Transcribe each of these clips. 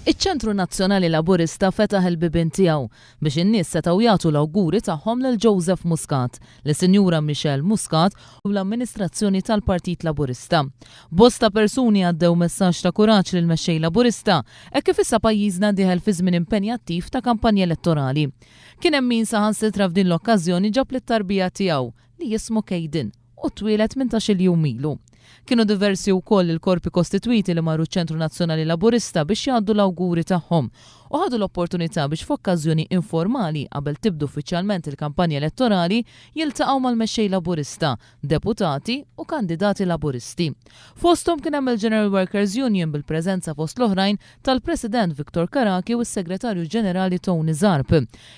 Iċ-Ċentru Nazzjonali Laburista fetaħ il-bibien tiegħu biex in-nies setgħu jagħtu l-awguri tagħhom lil Joseph Muscat, lis-Sinjura Michelle Muscat u l-amministrazzjoni tal-Partit Laburista. Bosta persuni għaddew messaġġ ta' kuraġġ lill-Mexxej Laburista hekk kif issa pajjiżna dieħel fi żmien impenjattiv ta' kampanja elettorali. Kien hemm min saħansitra f'din l-okkażjoni ġab lit-tarbija tiegħu li jismu Kayden u twieled 18-il jum ilu. Kienu diversi wkoll il-korpi kostitwiti li marru ċ-Ċentru Nazzjonali Laburista biex jgħaddu l-awguri tagħhom u ħadu l-opportunità biex f'okkażjoni informali qabel tibda uffiċjalment il-kampanja elettorali jiltaqgħu mal-Mexxej Laburista, deputati u kandidati Laburisti. Fosthom kien hemm il-General Workers Union bil-preżenza fost l-oħrajn tal-President Victor Carachi u s-Segretarju Ġenerali Tony Zarb.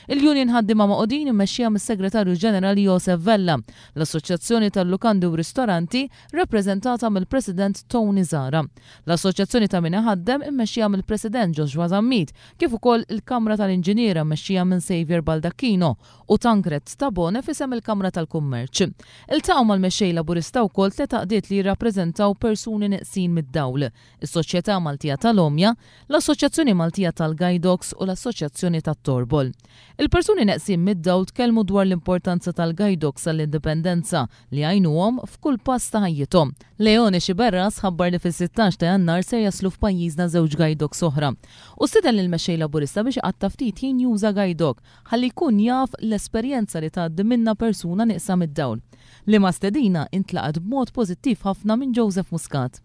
Il-Union Ħaddiema Magħqudin immexxija mis-Segretarju Ġenerali Josef Vella, l-Assoċjazzjoni tal-Lukandi u Ristoranti rappreżentata mill-President Tony Zahra, l-Assoċjazzjoni ta' Min Iħaddem immexxija mill-President Joshua Zammit kif ukoll il-Kamra tal-Inġiniera mmexxija minn Saviour Baldacchino u Tancred Tabone f'isem il-Kamra tal-Kummerċ. Iltaqgħu mal-Mexxej Laburista wkoll tliet għaqdiet li jirrappreżentaw persuni neqsin mid-dawl, is-Soċjetà Maltija tal-Għomja, l-Assoċjazzjoni Maltija tal-Guide Dogs u l-Assoċjazzjoni tat-Torbol. Il-persuni neqsin mid-dawl tkellmu dwar l-importanza tal-Guide Dogs għall-indipendenza li jgħinuhom f'kull pass ta' ħajjithom. Leone Sciberras ħabbar li fis-16 ta' Jannar ser jaslu f'pajjiżna żewġ guide dogs oħra u stieden lill-Mexxej Laburista biex iqatta' ftit ħin juża guide dog ħalli jkun jaf l-esperjenza li tgħaddi minnha persuna nieqsa mid-dawl. Liema stedina intlaqgħet b'mod pożittiv ħafna minn Joseph Muscat.